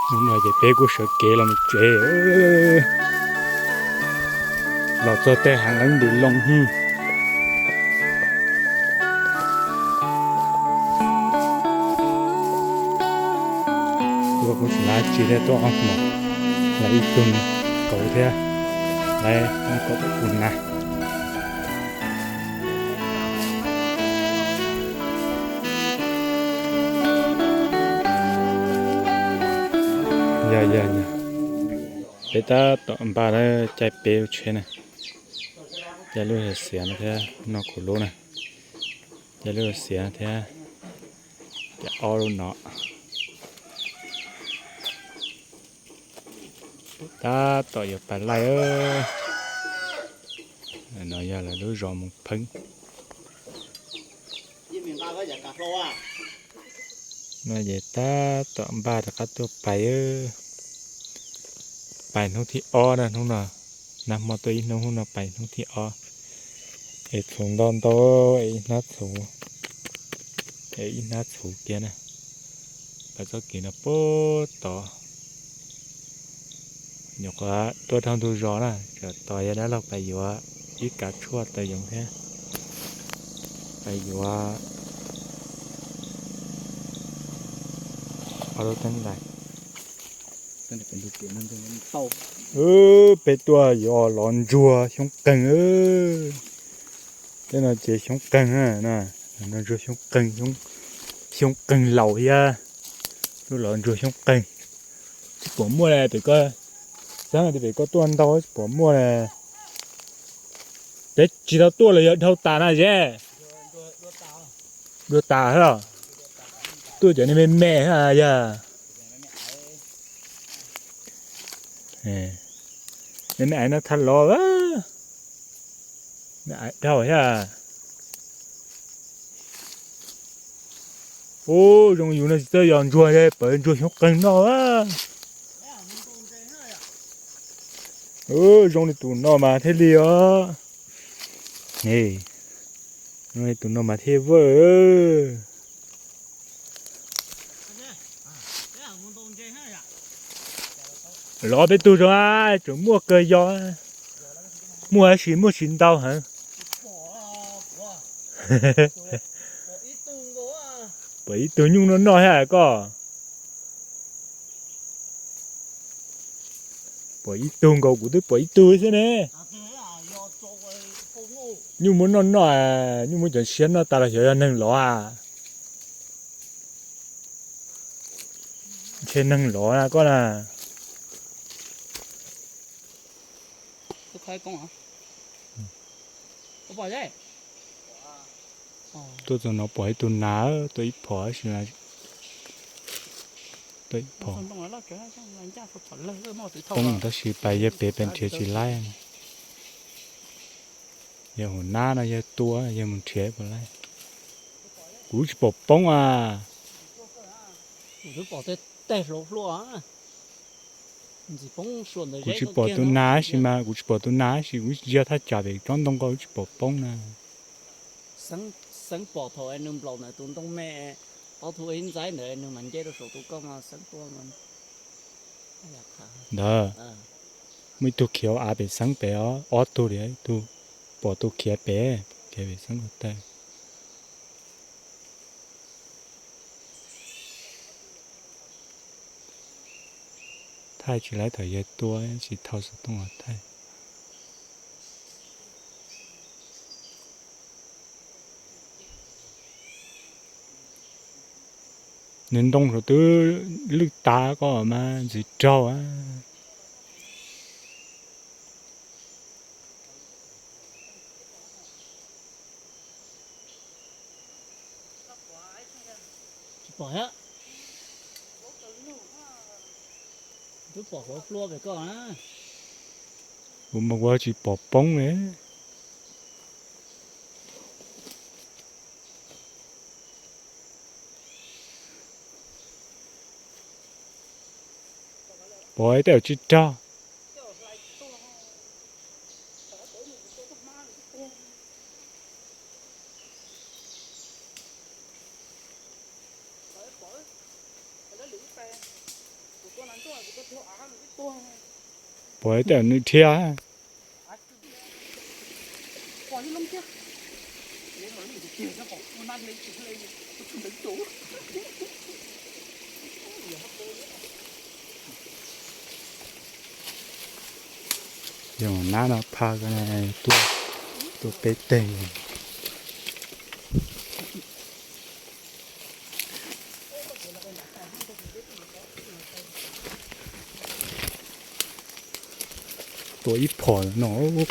Hnub no ces peb kuj sawv kev los mus tsev, los txog tej hav nqeeb ntim loo hnub. Tuaj kuj tsis lab tsi thiab, tuaj ob hmos, lawv ib tug kauv thiab, lawv ob kauv tus nas. Yog yog yog, peb tab tom npaj lawm, caij peb lub tsheb na, caij lub xiav no thiab, noj kuv lub na, caij lub xiav thiab, caij ob lub no. Tab tom yuav pais laij. No yog lawv lub zos Moos Pheeb. No ces tab tom npaj rov qab tuaj pais, pais hnub thib ob na hnub no. Nag hmo tuaj ib hnub, hnub no pais hnub thib ob. Es txhuv ntau ntau, es ib hnab txhuv, es ib hnab txhuv kiag na. Pais txoj kev no puag tod, nyuam qhuav tuaj dhau ntug zos na, tsam tos yawg dab laug pais yuav ib kav tshuaj taws yoov thiab, pais yuav ob lub teeb ntais. Peb tuaj yuav los ntsuag xyoob qeeg. Tej no ces xyoob qeeg na, los ntsuag xyoob qeeg, xyoob qeeg laus thiab. Tuaj los ntsuag xyoob qeeg. Tsis pom muaj li, pem koj, xeeb tias pem koj tuaj ntau tsis pom muaj li. Peb tsis tau tuaj los yog dhau tas na ze. Dua tas thiab los? Tuaj cov niag me me thiab yog. Me me aiv no thaj los, me aiv dhau thiab. Ub, zoo yus no tsis txawj yos ntsuag, pawv ntsuag xyoob qeeg noj. Zoo li tus no mas thiaj li os. Zoo li tus no mas thiaj vwj. Los peb tug zog tseem muaj kawg yos. Muaj tab sis muaj tsis ntau heev. Pom ib tug nyuj noj noj thiab koj. Pom ib tug nkaus, kuv twb pom ib tug xwb ne. Nyuj muab noj noj, nyuj muab cov siab noj tas los xyov yog neeg los a. Ntshe neeg los na koj na. Tuaj txog no pom ib tug nas, tuaj ib phom tab sis, tuaj ib phom. Poob tab sis pais yawg pem pes nrhiav tsis laib. Yawg hauv nab no yawg tua, yawg mus nrhiav puas laib. Kuv tsis pom poob a. Kuv tsis pom tus nas sis mas, kuv tsis pom tus nas sis kuv ntsia thaj tsam pem tsob ntoo ko kuv tsis pom poob na. Xeeb pom thaum nws nplaum ntawm tus ntoo me, ob tug ib ntxaib ntawd nws mas nce rau saum tus ko mas Xeeb tua mas. Ntawd, muaj ib tug khiav av pem Xeeb pem os, ob tug li, ib tug pom tus khiav pem, khiav pem Xeeb ko taw. Thaij tsis laib thaum yawg tua tsis thau xov tooj los thaij. Nws ntoo saum twb lwj tas ko mas ntxim raug. Tsis pom thiab. Twb pom hauv hlua pem koj na. Kuv mas kuv tsis pom poob li. Pom tej zaum tsis raug. Pom tej nws dhia. Yog nab no pha ko tuaj, tuaj peb teg. Tua ib phom no. Ua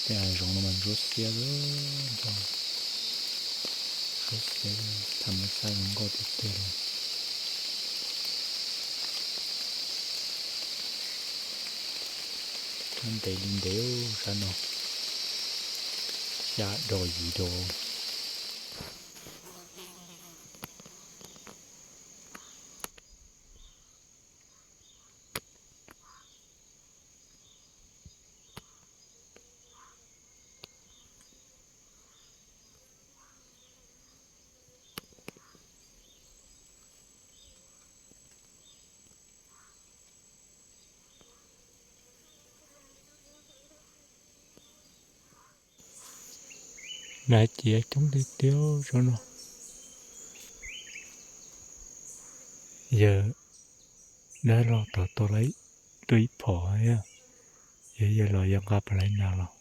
tej hav zoov no mas ntsuab xiab, ntsuab xiab, tham mas xaj zoo nkauj tiag tiag li. Sab ntev li ntev sab no, xya dos yim dos. Nab ces coob tiag tiag zog no. Yawg dab los tod tau lawm ib tug ib phom, yog yawg los yawg nqa pem lawv nas los,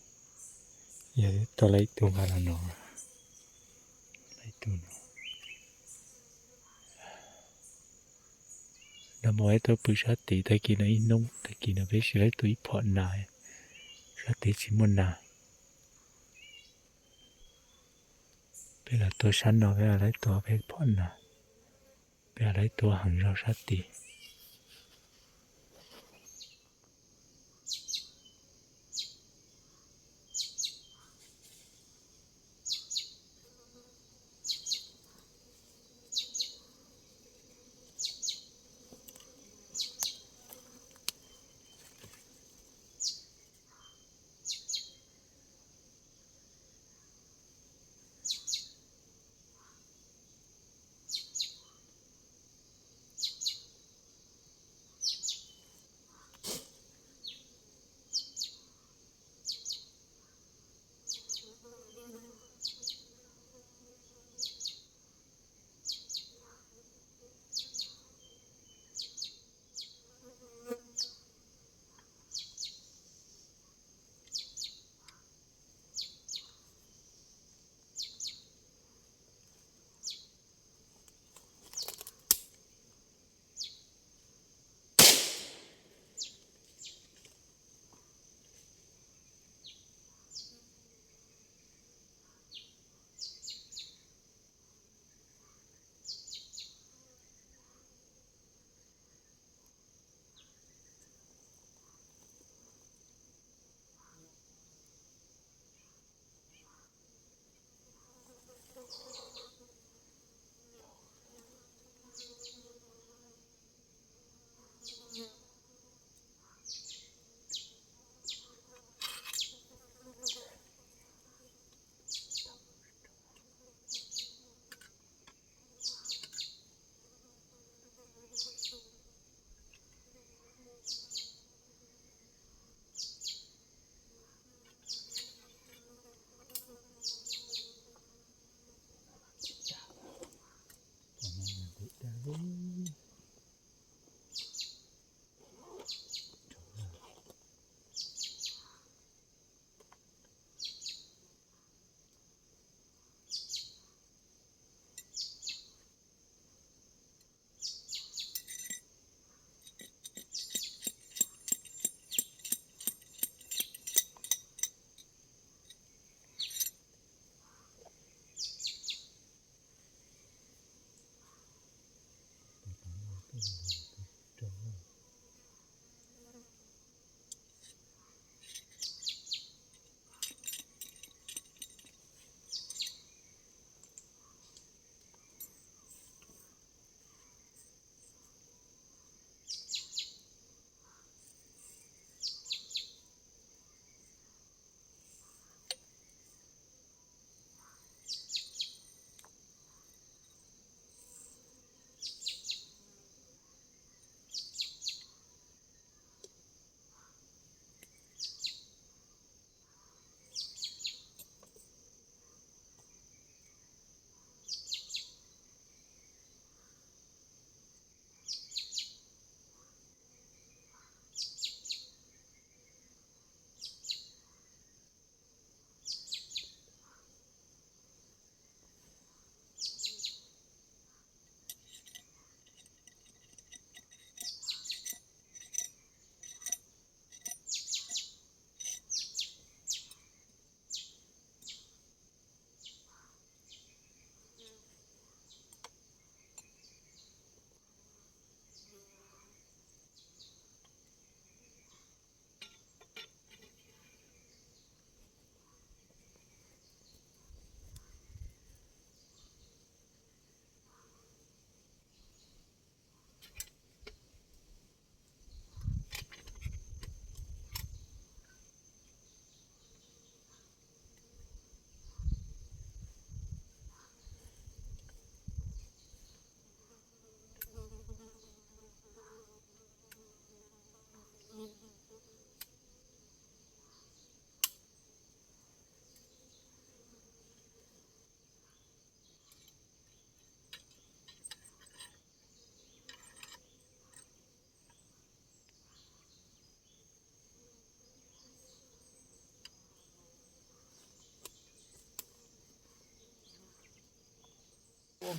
yawg tau lawm ib tug nqa los no, lawm ib tug no. Nag hmo peb tuaj pw sab tid tag kis no ib hnub, tag kis no peb siv lawm ib tug ib phom nas, sab tid tsis muaj nas. Peb los tuaj sab no peb lawv tuaj peb phom nas, peb lawv tuaj heev zog sab tid.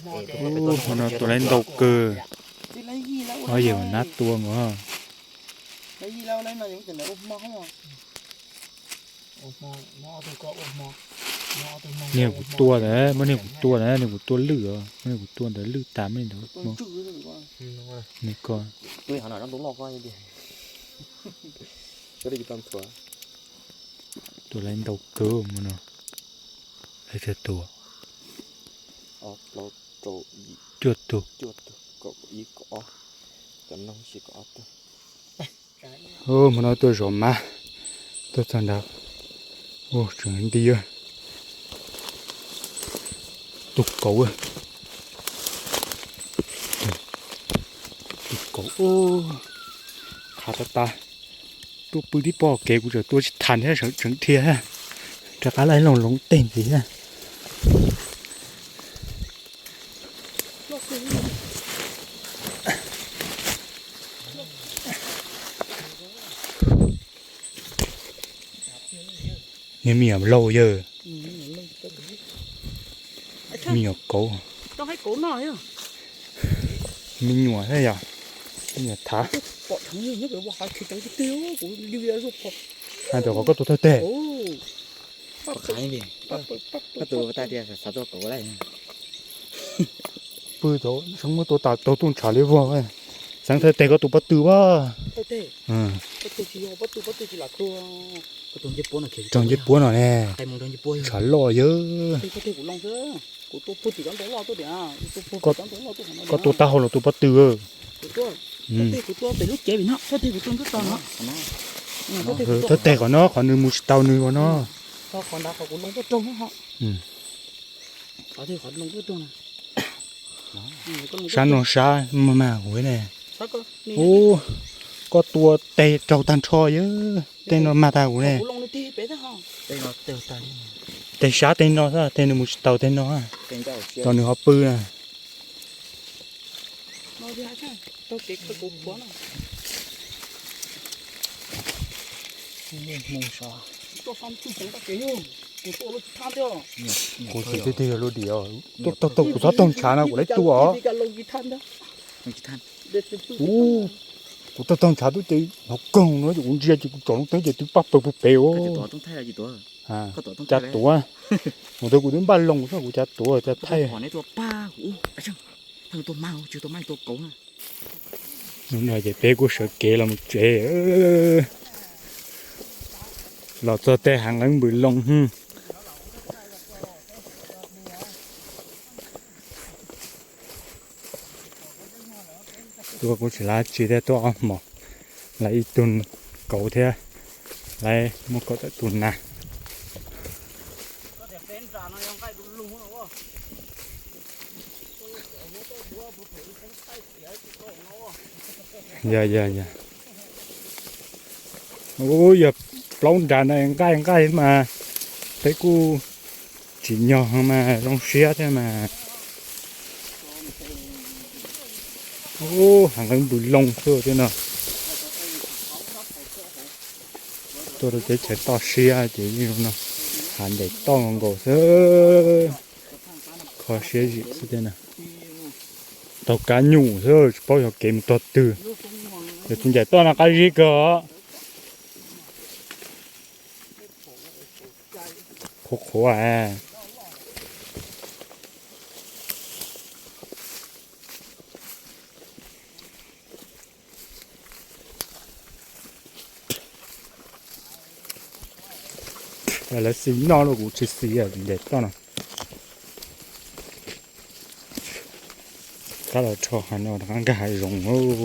Ub, hmo no tua laib ntau kawg. Ob yawg nab tua nkaus. Niag kuv tua ntawd, muab niag kuv tua ntawd, niag kuv tua lwj os, muab niag kuv tua ntawd lwj tas me ntawd. Niag ko. Tua laib ntau kawg hmo no. Laib tsawg tus? Cuaj tug. Hmo no tuaj zov mab, tuaj txog nrad, ua tseem nti. Tus kauv, tus kauv, qhav tas tas. Tuaj pw tib pob kev kuv tseem tua tsis tau thiab, tseem dhia thiab. Rov qab laj loog loov teg ntxiv thiab. Niag me nyuam laus yawg, me nyuam kauv, me nyuam thiab yog me nyuam thav. Hais tias qhov koj tua thawj teg. Pw tau, muab tua tas tau tuaj ntshav li vog. Xeev thawj teg koj tua pob tw as. Raug ncej puab no ne. Ntshav loj yawg. Koj tua tag hauv los tua pob tw. Thawj teg qhov no, qhov nws mus tsis tau nws ua no. Sab no sab mag mag huv ne. Ub, koj tua teg raug tag nrho yawg, teg no mag tag huv ne. Teg sab teg no, teg nws mus tsis tau teg no, tos nws ho pw na. Kuv tsis twg yog lub dim, taug taug kuv txhob taug ntshav no kuv lawv tua os. Ub, kuv taug taug ntshav twb ces hnov koog no ces kuv ntsia ces kuv tsom lub teeb ces twb paj pawg pug pem os. Cas tuav, mus tau kuv twb npaj loo xwb kuv cas tuav cas thaij. Hnub no ces peb kuj sawv kev los mus tsev, los txog tej hav nqeeb npws loo. Tuaj kuj tsis lab tsi thiab, tuaj ob hmos, lawv ib tug kauv thiab, lawv muab kauv tawm tus nas. Yog yog yog. Ub, yog plaub nrad no nqaij nqaij mas peb kuj tsim nyog mas zoo siab thiab mas. Ub, hav nqeeb npws loo xwb thiab no. Tuaj rau teb chaws toj siab ces yeej zoo no, hav ncaim toj nkaus xwb, kho siab zim xwb thiab na. Taug kab nyuj xwb tsis paub yog kev mus tog twg. Yog tus ncaim toj no qab zib kawg os. Qhuav qhuav. Lawv xis noj los kuv tsis xis, ncaim toj no. Kab los rho hav no rov qab nkag hav zoov.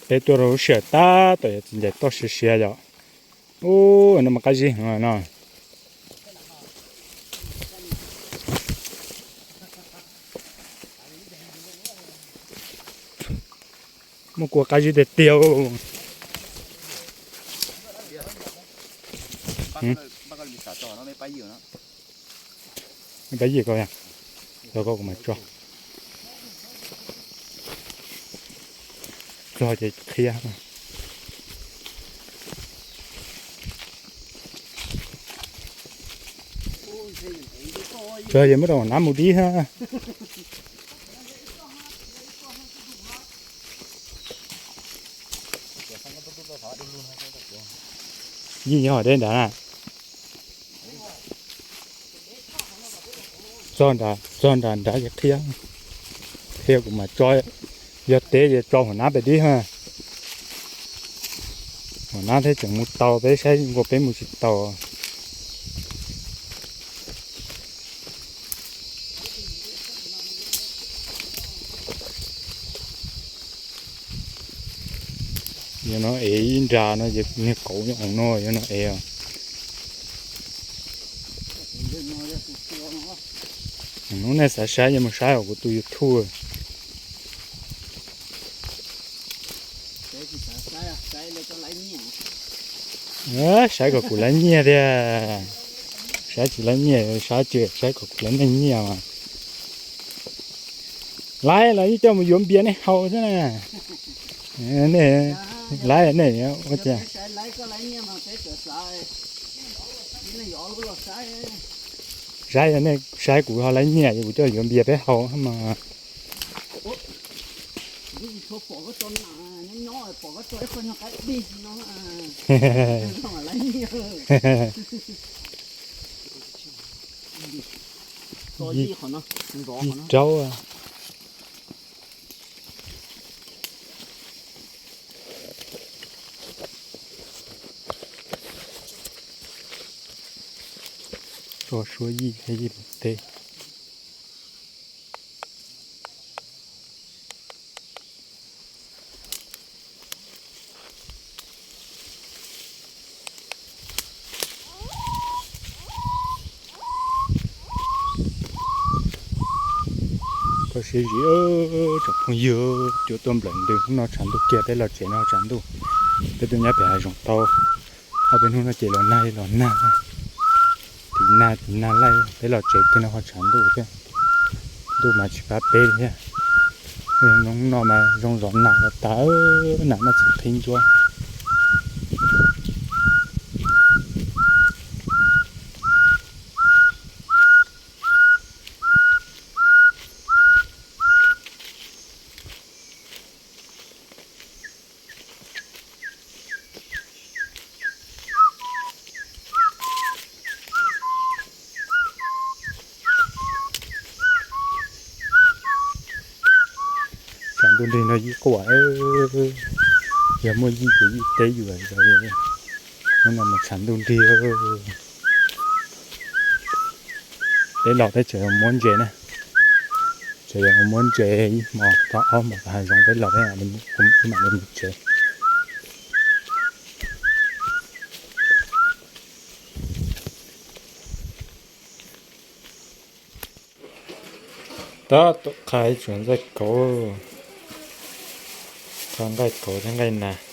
Peb tuaj rau lub sij hawm tab tom yog txiv ncaim toj siav siav yom. Ub, no mas qab zib heev no. Muaj kua qab zib tiag tiag. Pab yim ko, tso koj kuv mam tso. Txog ces qhia. Tso yog muab rau nab mus dib ha. Yij nyob deb nrad na. Txog nrad, txog nrad nrad ces qhia, qhia kuv mam tso. Yog tev ces tso hauv nab pem dib ha. Hauv nab thiaj tseem mus tau, peb saib nkaus peb mus tsis tau. Yog no ev ib nra no ces niag qauv nyob no, yog no ev. Hnub nej xav saib ces mus saib hauv kuv tus YouTube. Saib kom kuv laib nyiaj thiab. Saib tsis laib nyiaj, saib tsis, saib kom kuv laib nej nyiaj mas. Laib los yeej coj mus yuav npias nej haus xwb na. Nej laib nej ua cas? Saib, saib kuv ho laib nyiaj ces kuv coj yuav npias peb haus mas. Yij raub. Tso suab yij thiab yij mus teb. Koj siab zim tsoom phooj ywg, cua tuaj nplawm ntws, hnub no tshav ntuj kiag, peb los tsev no tshav ntuj. Peb tuaj nyob pem hav zoov tau ob peb hnub no ces los nag los nag, tiv nag tiv nag laij, peb los tsev kiag no ho tshav ntuj thiab. Ntuj mas tsis pab peb li thiab. Hnub no mas zoo zov nas los tas, nas noj txiv qhib ntsuab. Tshav ntuj nrig no yij quaj, yog muaj yij ces yij teb yus. Hnub no mas tshav ntuj nrig. Peb los peb tseem yuav muab ntses na, tseem yuav muab ntses ib hmos tau ob hmos hav zoov, peb los peb mam li mus tsev. Tab tom qha ib tsuas nqaij kauv, qha nqaij kauv thiab nqaij nas.